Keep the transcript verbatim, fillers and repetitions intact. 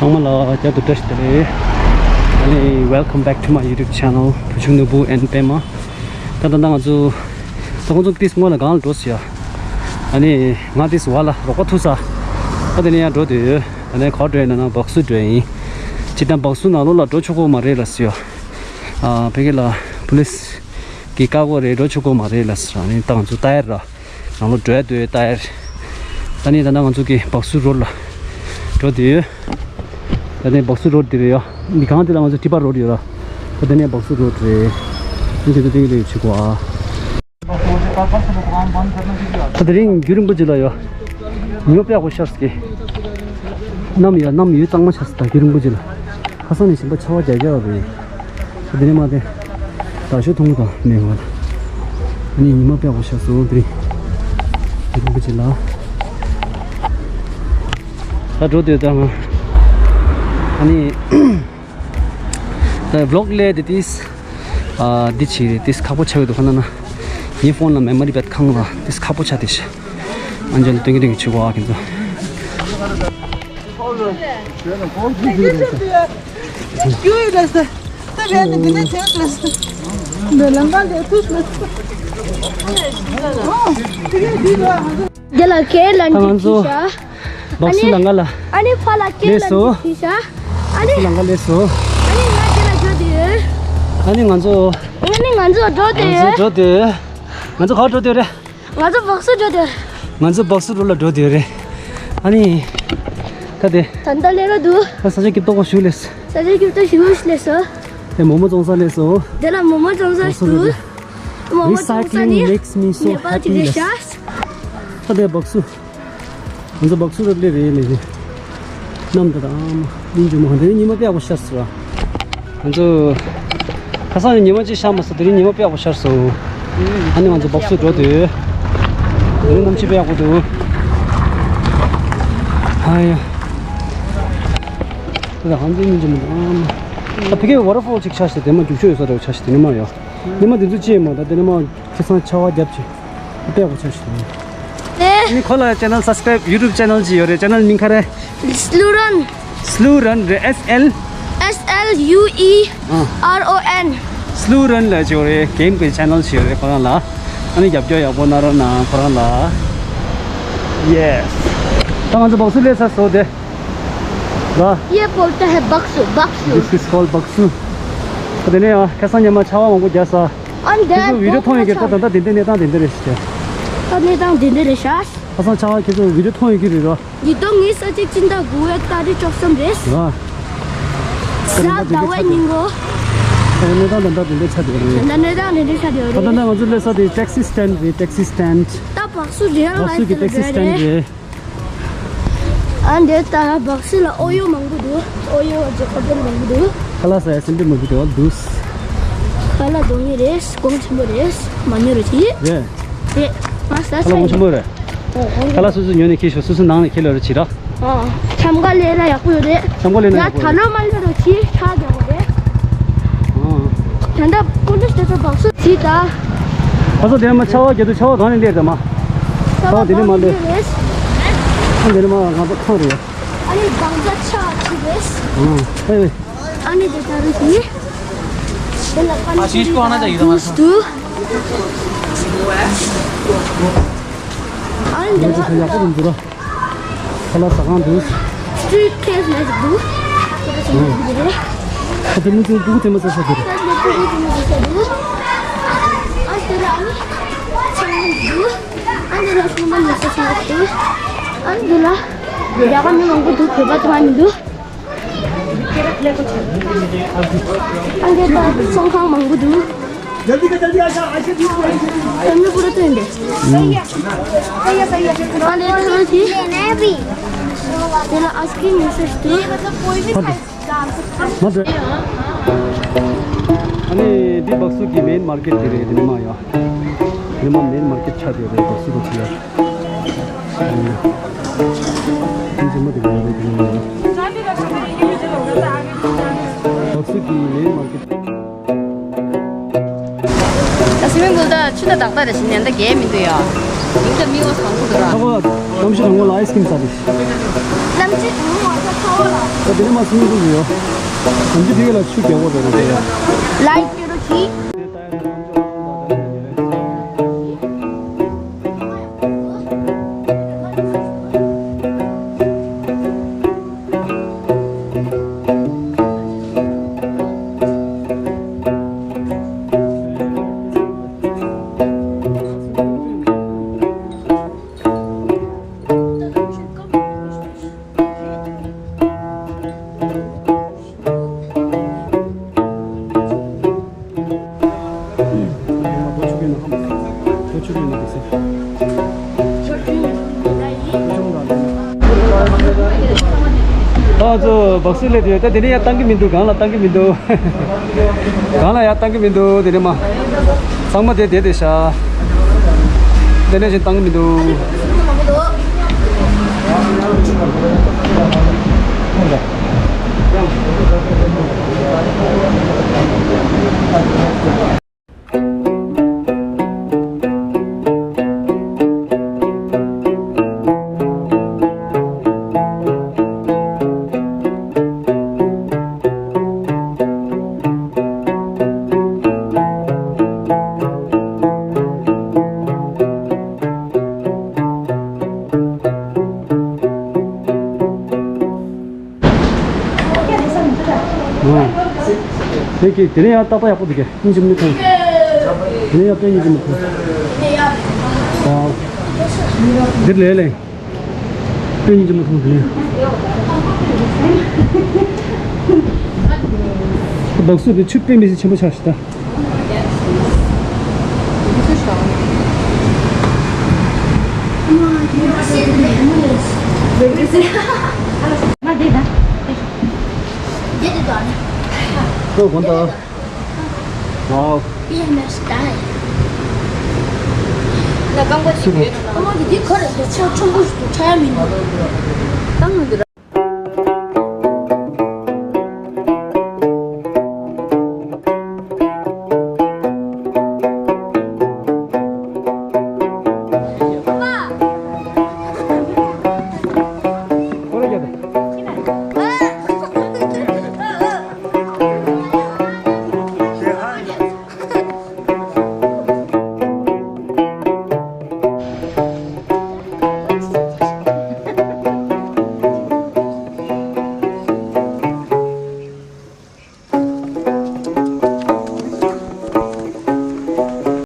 ཚང་མ་ལ་བསྐྱར་དུ་བཀྲ་ཤིས་བདེ་ལེགས། ཨ་ནི། Welcome back to my YouTube channel. བུ་ཆུང་ནོར་བུ་and པད་མ། ད་ད་ལྟ་ང་ཚོ། ད་ཁོང་ཚོ་ཏིས་སྔོན་ལ་སྒང་ལ་འགྲོ་ཟེར་ཡ། ཨ་ནི། ང་ཏིས་བ་ལ་རོགས་པ་ཐུག་ས། ད་དེ་ནས་ཡང་འགྲོ་དུས། ད་ནས་ག་འགྲོ་ཡིན་ན་ན་སྦག་སུ་འགྲོ་ཡིན། ཅི་ད་སྦག་སུ་ནང་ལོགས་ལ་འགྲོ་ཆོག་གོ་མ་རེད་ལ་ཟེར་ཡ། ཨ། ཕ་གི་ལ་པུ་ལིས་གི་བཀག་གོ་རེད། འགྲོ་ཆོག་གོ་མ་རེད་ལ་ཟེར། ཨ་ནི་ད་ང་ཚོ་ལྟ་ཡ་ར། ནང་ལོགས་འགྲོ་ཡ་འདོད་ལྟ་ཡ། ད་ནི་ད་ལྟ་ང་ཚོ་གི་སྦག་སུ་རོཌ་ལ་འགྲོ་དུས། ད་ནི་སྦག་སུ་རོཌ་འདི་རེད་ཡ། མི་གང་དེ་ལ་ང་ཚོ་ཊི་པ་རོཌ་ཡོད་ར། ད་ད་ནི་སྦག་སུ་རོཌ་རེད། ཨ་ནི་དེ་ཚོ་ཏིང་ཏིང་བྱེད་དགོས་ཨ། ད་དེ་རིང་རྒྱུན་རིང་པོ་ཅིག་ལ་ཡ། ཉི་མ་དཔེ་ཡག་པོ་ཤར་སོང་གི། གནམ་ཡ་གནམ་ཡུལ་གཙང་མ་ཆགས་སོང་ད་རྒྱུན་རིང་པོ་ཅིག་ལ། ཁ་སང་ནས་ཞིམ་པ་ཆར་པ་རྒྱག་རྒྱག་རེད། དེ་ནས་མ་དེ། ད་ཞོ་མཐོང་གི་དང་མེད་པ་ལ། ཨ་ནི་ཉི་མ་དཔེ་ཡག་པོ་ཤར་སོང་དེ་རིང་། དེ་རིང་པོ་ཅིག་ལ། ད་འགྲོ་དུས་ད་ང་། ཨ་ནི། ད་བི་ལོག་ལས་དེ་ཏིས། ཨ། འདི་ཆི་རེད་ཏིས་ཁག་པོ་ཆགས་ཡོད་འདུག་ཁ་ན་ན། ངའི་ཕོན་ལ་མེ་མོ་རི་བད་ཁང་ལ་ཏིས་ཁག་པོ་ཆགས་དེ་ཤ། ཨན་ཇལ་སྟོན་གི་སྟོན་གི་ཆུ་བ་ཁྱེད་ཚོ། འདི་ལ་ཁེ་ལན་ད་ང་ཚོ་གྱིས་ཤག་སྦག་སུ་ལ་ང་ལ་ཨ་ནི་ཕ་ལ་ཁེ་ལན་གྱིས་ཤག་ཨ་ནི་སྦག་སུ་ལ་ང་ལ་སོ། ཨ་ནི་ང་དེ་ལ་འགྲོ་དེ་ཡོད། ཨ་ནི་ང་ཚོ་ཨ་ནི་ང་ཚོ་འགྲོ་དེ་ང་ཚོ་ཡོད། འགྲོ་དེ་ང་ཚོ་ག་འགྲོ་དེ་རེད། ང་ཚོ་སྦག་སུ་འགྲོ་དེ། ང་ཚོ་སྦག་སུ་རོ་ལ་འགྲོ་དེ་རེད། ཨ་ནི། ད་དེ། ད་ལྟ་ལས་ར་འདུག་ད་ས་ཆ་སྐྱིད་ཏོག་པོ་ཞིག་ལས། ས་ཆ་སྐྱིད་ཏོག་ཞིག་ལས་སོ། དེ་མོག་མོག་བཙོང་ས་ལས་སོ། དེ་ལ་མོག་མོག་བཙོང་ས་ཞིག་འདུག་མོག་མོག་བཙོང་ས་Recycling ནི་makes me so ནེ་པ་ལ་happy ཅིག་རེད་ཤག་ད་དེ་སྦག་སུ། ང་ཚོ་སྦག་སུ་རོ་ལས་རེད་ལས་ནི། གནམ་དུ་དང་། ཉིན་རྒྱུན་མ་དེ་རིང་ཉི་མ་དཔེ་ཡག་པོ་ཤར་སོང་། ང་ཚོ། ཁ་སང་ནས་ཉི་མ་གཅིག་ཤར་མ་སོང་དེ་རིང་ཉི་མ་དཔེ་ཡག་པོ་ཤར་སོང་། ཨ་ནི་ང་ཚོ་སྦག་སུ་འགྲོ་དུས། དེ་རིང་གནམ་གཤིས་དཔེ་ཡག་པོ་འདུག་ཨ་ཡ། དེ་ལ་ང་ཚོ་ཉིན་རྒྱུན་མ་དང་། ད་ཕ་གིའི་ཝ་ཊར་ཕོལ་ཅིག་ཆགས་ཤིག་དེ་མ་རྒྱུག་ཤོག་ཡོད་ས་རེད་ཆགས་ཤིག་དེ་ནས་མ་ཡ། ནི་མ་དེ་ཚོ་ཅི་ཡིན་མ་ད་དེ་ནས་མ། ཁ་སང་ཆར་པ་བརྒྱབ་ཅིང་དཔེ་ཡག་པོ་ཆགས་ཤིང་། ཨ་ནི་ཁོ་ལ་ཅེ་ནལ་སབ་སི་ཀ་རེབ་ཡུ་ཊུབ་ཅེ་ནལ་ཅིག་ཡོད་རེད། ཅེ་ནལ་མིང་ག་རེ། སླུ་རན། སླུ་རན་རེད། S L S L U E R O N. སླུ་རན་ལ་ཅིག་ཡོད་རེད། གེམ་གི་ཅེ་ནལ་ཅིག་ཡོད་རེད་ཁོ་རང་ལ། ཨ་ནི་རྒྱབ་སྐྱོར་ཡག་པོ་གནང་རོགས་གནང་ཁོ་རང་ལ། Yes. ད་ང་ཚོ་སྦག་སུ་སླེབས་ཚར་སོང་སྟེ། ལ། ये बोलते हैं बक्सु, बक्सु। This is called སྦག་སུ། དེ་ནས་ཡང་ཁ་སང་ཉི་མ་ཆར་པ་མང་པོ་བརྒྱབ་ས། ཨ་འདི་ཁྱེད་ཚོ་བི་ཌིའོ་མཐོང་ཡོད་ཀྱི་ད་ད་ལྟ་དེ་འདྲའི་གནས་སྟངས་དེ་འདྲ་རེད་ཤག་ད་གནས་སྟངས་དེ་འདྲ་རེད་ཤག་ཁ་སང་ཆར་པ་ཁྱེད་ཚོ་བི་ཌིའོ་མཐོང་ཡོད་ཀྱི་རེད་རོ། འདི་དོ་ངའི་ས་ཆ་སྤྱི་ཟླ་དགུ་པའི་ཏ་རིག་བཅུ་གསུམ་རེད། ཨ། གཟའ་ཟླ་བའི་ཉིན་གོ། ད་གནས་སྟངས་ད་ལྟ་དེ་འདྲ་ཆགས་བསྡད་ཡོད་རེད། ད་གནས་སྟངས་དེ་འདྲ་ཆགས་བསྡད་ཡོད་རེད། ད་ལྟ་ང་ཚོ་སླེབས་ས་དེ་ཊེག་སི་སི་ཊེན་ཌི་རེད། ཊེག་སི་སི་ཊེན་ཌི། ད་སྦག་སུ་རེད་ལ། སྦག་སུ་གི་ཊེག་སི་སི་ཊེན་ཌི་རེད། ཨ་འདི་ལྟར་སྦག་སུ་ལ་ཨོ་ཡོ་མང་པོ་འདུག་ཨོ་ཡོ་ཇེ་ཁོ་ཏན་མང་པོ་འདུག་ཁ་ལག་ཟ་ཡ་སེམས་པ་མང་པོ་འདུག་ཁ་ལག་འདོན་ངེས་རེད། གོང་ཆེན་པོ་རེད། མ་ཉོ་རོགས་གྱིས། རེད། རེད། ང་ཟ་ཁ་ལག་ས་གོང་ཆེན་པོ་རེད། ཨོ་གོང་ཁ་ལག་སོ་སོ་ཉོས་ནས་ཁྱེར་ཤོག་སོ་སོ་ནང་ནས་ཁྱེར་ལ་རེ་བྱེད་ར། ཨ། ཆམ་ག་ལས་ལ་ཡག་པོ་ཡོད་རེད། ཆམ་ག་ལས་ལ་ཡག་པོ་ཡོད་རེད། ད་ལོ་མ་ལོ་རོགས་གྱིས་ཆ་རྒྱག་པ་རེད། ཨ། ད་ལྟ་པོ་ལིས་དེ་ཚོ་སྦག་སུ་གྱིས་ད། ཁ་སང་དེ་མ་ཆར་པ་རྒྱག་དུས་ཆར་པ་གང་ནས་སླེབས་དེ་མ། ཆར་པ་དེ་ནས་མ་སླེབས། ཨ་འདི་ནས་མ་ང་ཚོ་ཁང་རེད། ཨ་ནི་གང་ཚ་ཆ་ཆི་རེད། ཨ་ཨེ་ཨེ། ཨ་ནི་དེ་ད་རེད་ཤི། དེ་ལ་ཁ་ནས་ཤི་ཀོ་ཨ་ན་ད་ཡོད་མ་སོང་། ཨ་ནི་དེ་ལ་ཡག་པོ་རུ་འཛུལ་ར། ཁ་ལག་ཟ་ཁང་འདུག་སི་ཊི་རིཊ་ཁེ་ཕེ་ཞིག་འདུག་ཁ་ཏེ་མི་ཚོ་ཕྲུ་གུ་དེ་མ་ཟ་ས་དེ་རེད། ཨ་འདི་ལ་ཨ་ནི་ཚང་མ་འདུག་ཨ་འདི་ལ་ཚང་མ་ཉོ་ས་ཚང་མ་འདུག་ཨ་འདི་ལ་རྒྱ་གར་མི་མང་པོ་འདུག་བོད་པ་ཚང་མ་མི་འདུག་ཨ་འདི་ལ་ཚོང་ཁང་མང་པོ་འདུག་ད་མི་པུ་ར་ཐོན་ཏེ། ཨ་ལས་ཐོན་ཏེ། དེ་ལ་ཨའི་སི་ཀྲིམ་མི་སེར་ཏེ། ཨ་ནི་འདི་སྦག་སུ་གི་མེན་མར་ཀེཊ་དེ་རེད། དེ་ནི་མ་ཡ། དེ་ནི་མ་མེན་མར་ཀེཊ་ཆགས་ཏེ་རེད། སྦག་སུ་དུ་ཆི་ཡ། དེ་ཚོ་མ་དེ་ག་རེད། དེ་ནི་མ་ཡ། སྦག་སུ་གི་མེན་མར་ཀེཊ། ད་སི་མིང་པུལ་ད་ཆུ་ད་དག་ད་རེ་ཞིག་ནན་ད་གས་མི་འདུག་ཡ། ཡིན་ད་མི་བ་གང་གི་ར། ཁ་བ་གནམ་གཤིས་གྲང་མོ་ལ་ཨའི་སི་ཁི་རིམ་ཟ་རེད། གནམ་གཤིས་གྲང་མོ་བ་ཁ་ཁ་བ་ལ། ད་དེ་ནས་མ་སུ་མི་ཀུལ་ཡོད། གནམ་གཤིས་དེ་ལ་ཆུ་རྒྱག་གོ་རེད་ན་དེ་ཡ། ལའི་ཀེ་རོ་ཤི། ཨ་ཙོ་སྦག་སུ་ལས་དེ་ད་དེ་ནས་ཡར་བཏང་གི་མི་འདུག་གང་ལ་བཏང་གི་མི་འདུག་གང་ལ་ཡར་བཏང་གི་མི་འདུག་དེ་ནས་མ། ཚང་མ་དེ་བསྡད་བསྡད་ཤག་དེ་ནས་བཞིན་བཏང་གི་མི་འདུག་ཨོ། དེ་གི་དེ་ནས་ཡང་རྟག་པར་ཡག་པོ་འདུག་གས། སྙིང་རྗེ་མོ་མཐོང་། དེ་ནས་ཡང་དཔེ་སྙིང་རྗེ་མོ་མཐོང་། ཨོ། འདིར་ལས་ལས། དཔེ་སྙིང་རྗེ་མོ་མཐོང་དེ་ནས། སྦག་སུ་དེ་ཆུ་དཔེ་མི་སྲིད་ཆེན་པོ་ཆགས་ཤག་ད། ཁོ་དགོངས་དག་ཝའོ། ཡ་མེ་སི་ཀ་ཡ། ལ་རྐང་པ་གཅིག་ཡོད་ན། ཨ་མ་གི་འདི་ག་རེ་འདུག་ཆ་ཆུང་པོ་ཞིག་འདུག་ཆ་ཡ་མི་འདུག་ཏང་ནང་གི་ར།